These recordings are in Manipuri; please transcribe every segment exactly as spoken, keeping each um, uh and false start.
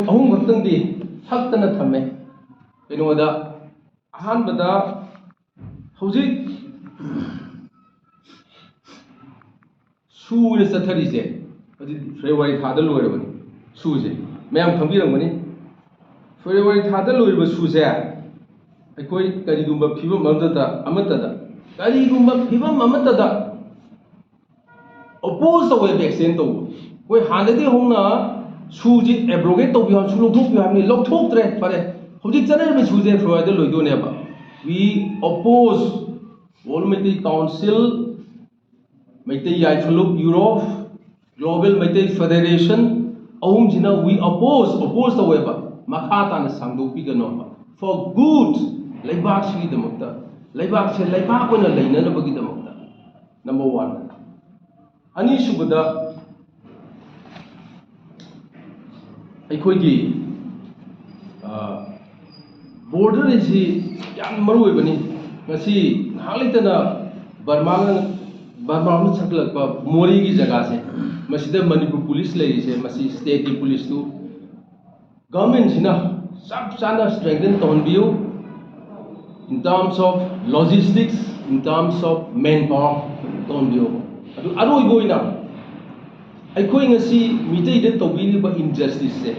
ꯑꯍꯨꯝ ꯈꯛꯇꯪꯗꯤ ꯍꯛꯇꯅ ꯊꯝꯃꯦ꯫ ꯀꯩꯅꯣꯗ, ꯑꯍꯥꯟꯕꯗ, ꯍꯧꯖꯤꯛ ꯁꯨꯅ ꯆꯠꯊꯔꯤꯁꯦ, ꯍꯧꯖꯤꯛ ꯐꯦꯕ꯭ꯔꯨꯋꯥꯔꯤ ꯊꯥꯗ ꯂꯣꯏꯔꯕꯅꯤ ꯁꯨꯁꯦ, ꯃꯌꯥꯝ ꯈꯪꯕꯤꯔꯝꯒꯅꯤ꯫ ꯐꯦꯕ꯭ꯔꯨꯋꯥꯔꯤ ꯊꯥꯗ ꯂꯣꯏꯔꯤꯕ ꯁꯨꯁꯦ ꯑꯩꯈꯣꯏ ꯀꯔꯤꯒꯨꯝꯕ ꯐꯤꯕꯝ ꯑꯃꯠꯇꯗ, ꯑꯃꯠꯇꯗ, ꯀꯔꯤꯒꯨꯝꯕ ꯐꯤꯕꯝ ꯑꯃꯠꯇꯗ ꯑꯣꯄꯣꯖ ꯇꯧꯋꯦꯕ, ꯑꯦꯛꯁꯇꯦꯟ ꯇꯧꯕ꯫ ꯑꯩꯈꯣꯏ ꯍꯥꯟꯅꯗꯒꯤ ꯍꯧꯅ ꯁꯨꯁꯤ ꯑꯦꯕ꯭ꯔꯣꯒꯦꯠ ꯇꯧꯕꯤꯌꯨ, ꯁꯨ ꯂꯧꯊꯣꯛꯄꯤꯌꯨ ꯍꯥꯏꯕꯅꯤ, ꯂꯧꯊꯣꯛꯇ꯭ꯔꯦ꯫ ꯐꯔꯦ, ꯍꯧꯖꯤꯛ ꯆꯠꯅꯔꯤꯕ ꯁꯨꯁꯦ ꯐꯦꯕ꯭ꯔꯨꯋꯥꯔꯤꯗ ꯂꯣꯏꯗꯣꯏꯅꯦꯕ꯫ We oppose, All Meitei Council, Meitei ꯌꯥꯏꯐ ꯂꯨꯞ Europe, Global Meitei Federation, ꯑꯍꯨꯝꯁꯤꯅ we oppose, ꯑꯣꯄꯣꯖ ꯇꯧꯋꯦꯕ, ꯃꯈꯥ ꯇꯥꯅ ꯁꯥꯡꯗꯣꯛꯄꯤꯒꯅꯣꯕ꯫ For good, ꯂꯩꯕꯥꯛꯁꯤꯒꯤꯗꯃꯛꯇ, ꯂꯩꯕꯥꯛꯁꯦ ꯂꯩꯕꯥꯛ ꯑꯣꯏꯅ ꯂꯩꯅꯅꯕꯒꯤꯗꯃꯛꯇ꯫ Number one. ꯑꯅꯤꯁꯨꯕꯗ, ꯑꯩꯈꯣꯏꯒꯤ ꯕꯣꯔꯗꯔ ꯑꯁꯤ ꯌꯥꯝ ꯃꯔꯨ ꯑꯣꯏꯕꯅꯤ꯫ ꯉꯁꯤ ꯉꯥꯏꯍꯥꯛ ꯂꯩꯇꯅ ꯕꯔꯃꯥꯅ, ꯕꯔꯃꯥꯅ ꯁꯟꯒꯠꯂꯛꯄ ꯃꯣꯔꯦꯒꯤ ꯖꯒꯥꯁꯦ, ꯃꯁꯤꯗ ꯃꯅꯤꯄꯨꯔ ꯄꯨꯂꯤꯁ ꯂꯩꯔꯤꯁꯦ, ꯃꯁꯤ ꯁ꯭ꯇꯦꯠꯀꯤ ꯄꯨꯂꯤꯁꯇꯨ ꯒꯚꯔꯟꯃꯦꯟꯁꯤꯅ ꯆꯞ ꯆꯥꯅ ꯁ꯭ꯇꯔꯦꯡꯊꯟ ꯇꯧꯍꯟꯕꯤꯌꯨ, in terms of logistics, in terms of manpower ꯇꯧꯍꯟꯕꯤꯌꯨ꯫ ꯑꯗꯨ ꯑꯔꯣꯏꯕ ꯑꯣꯏꯅ ꯑꯩꯈꯣꯏ ꯉꯁꯤ ꯃꯤꯇꯩꯗ ꯇꯧꯕꯤꯔꯤꯕ ꯏꯟꯖꯁꯇꯤꯁꯁꯦ,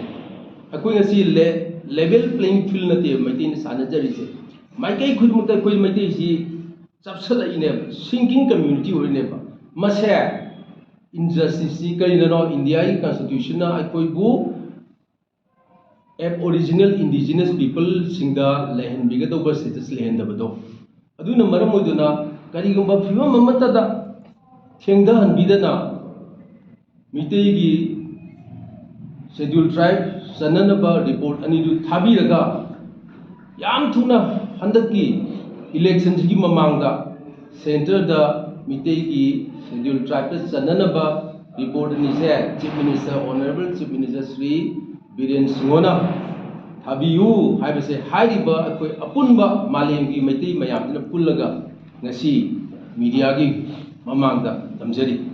ꯑꯩꯈꯣꯏ ꯉꯁꯤ ꯂꯦ-, ꯂꯦꯚꯦꯜ ꯄ꯭ꯂꯦꯌꯤꯡ ꯐꯤꯜ ꯅꯠꯇꯦꯕ ꯃꯩꯇꯩꯅ ꯁꯥꯟꯅꯖꯔꯤꯁꯦ꯫ ꯃꯥꯏꯀꯩ ꯈꯨꯗꯤꯡꯃꯛꯇ ꯑꯩꯈꯣꯏ ꯃꯩꯇꯩꯁꯤ ꯆꯞꯁꯤꯜꯂꯛꯏꯅꯦꯕ, ꯁꯤꯡꯀꯤꯡ ꯀꯝꯃ꯭ꯌꯨꯅꯤꯇꯤ ꯑꯣꯏꯔꯤꯅꯦꯕ꯫ ꯃꯁꯦ ꯏꯟꯖꯁꯇꯤꯁꯁꯤ ꯀꯔꯤꯅꯅꯣ? ꯏꯟꯗꯤꯌꯥꯒꯤ ꯀꯟꯁꯇꯤꯇ꯭ꯌꯨꯁꯟꯅ ꯑꯩꯈꯣꯏꯕꯨ ꯑꯦꯕ ꯑꯣꯔꯤꯖꯤꯅꯦꯜ ꯏꯟꯗꯤꯖꯤꯅꯁ ꯄꯤꯄꯜꯁꯤꯡꯗ ꯂꯩꯍꯟꯕꯤꯒꯗꯧꯕ ꯁ꯭ꯇꯦꯇꯁ ꯂꯩꯍꯟꯗꯕꯗꯣ, ꯑꯗꯨꯅ ꯃꯔꯝ ꯑꯣꯏꯗꯨꯅ ꯀꯔꯤꯒꯨꯝꯕ ꯐꯤꯕꯝ ꯑꯃꯠꯇꯗ ꯊꯦꯡꯊꯍꯟꯕꯤꯗꯅ ꯃꯤꯇꯩꯒꯤ ꯁꯦꯗ꯭ꯌꯨꯜ ꯇ꯭ꯔꯥꯏꯕ ꯆꯟꯅꯅꯕ ꯔꯤꯄꯣꯔꯠ ꯑꯅꯤꯗꯨ ꯊꯥꯕꯤꯔꯒ ꯌꯥꯝ ꯊꯨꯅ ꯍꯟꯗꯛꯀꯤ ꯏꯂꯦꯛꯁꯟꯁꯤꯒꯤ ꯃꯃꯥꯡꯗ ꯁꯦꯟꯇꯔꯗ ꯃꯤꯇꯩꯒꯤ ꯁꯦꯗ꯭ꯌꯨꯜ ꯇ꯭ꯔꯥꯏꯕꯇ ꯆꯟꯅꯅꯕ ꯔꯤꯄꯣꯔꯠ ꯑꯅꯤꯁꯦ chief minister, honourable chief minister Shri Biren ꯁꯤꯡꯍꯅ ꯊꯥꯕꯤꯌꯨ ꯍꯥꯏꯕꯁꯦ ꯍꯥꯏꯔꯤꯕ ꯑꯩꯈꯣꯏ ꯑꯄꯨꯟꯕ ꯃꯥꯂꯦꯝꯒꯤ ꯃꯩꯇꯩ ꯃꯌꯥꯝꯁꯤꯅ ꯄꯨꯜꯂꯒ ꯉꯁꯤ ꯃꯤꯗꯤꯌꯥꯒꯤ ꯃꯃꯥꯡꯗ ꯊꯝꯖꯔꯤ꯫